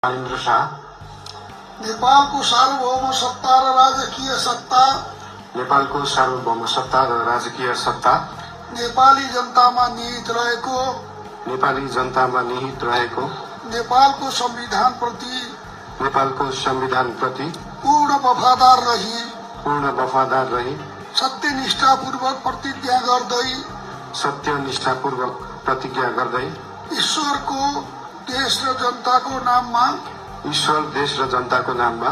बालेन्द्र शाह नेपालको सार्वभौम सत्ता र राजकीय सत्ता नेपालको सार्वभौम सत्ता र राजकीय सत्ता नेपाली जनतामा निहित रहेको नेपालको संविधान प्रति पूर्ण वफादार रही सत्यनिष्ठापूर्वक प्रतिज्ञा गर्दै ईश्वर देश र जनताको नाममा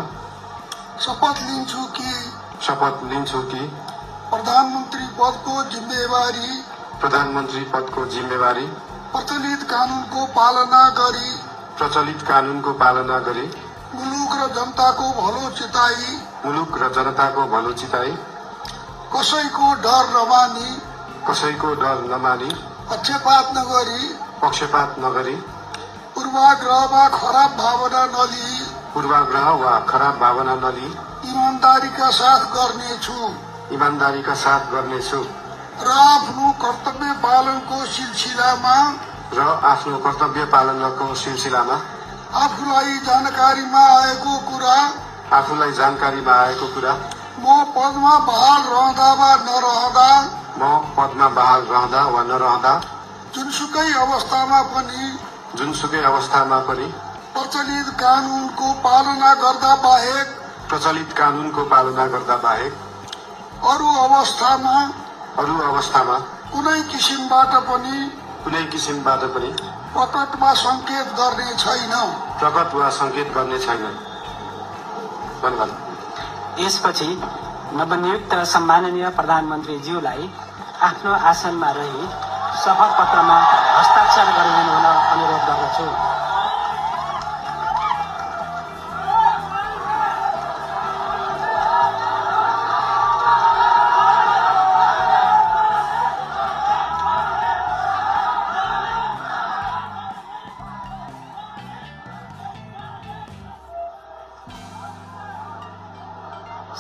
शपथ लिन्छु कि प्रधानमन्त्री पदको जिम्मेवारी प्रचलित कानूनको पालना गरी मुलुक र जनताको भलो चिताई कसैको डर नमानी पक्षपात नगरी पूर्वाग्रह वा खराब भावना नलिई ईमानदारीका साथ गर्नेछु र आफ्नो कर्तव्य पालनको सिलसिलामा आफूलाई जानकारीमा आएको कुरा म पदमा बहाल रहँदा वा नरहँदा जुनसुकै अवस्थामा पनि प्रचलित कानूनको पालना गर्दा बाहेक अरू अवस्थामा कुनै किसिमबाट पनि प्रकट वा संकेत गर्ने छैन। यसपछि नवनियुक्त सम्माननीय प्रधानमन्त्रीज्यूलाई आफ्नो आसनमा रही शपथ पत्रमा हस्ताक्षर गरिदिनु हुन अनुरोध गर्दछु।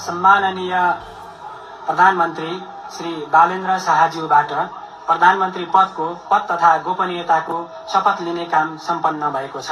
सम्माननीय प्रधानमन्त्री श्री बालेन्द्र शाहज्यूबाट प्रधानमन्त्री पद तथा गोपनीयताको शपथ लिने काम सम्पन्न भएको छ।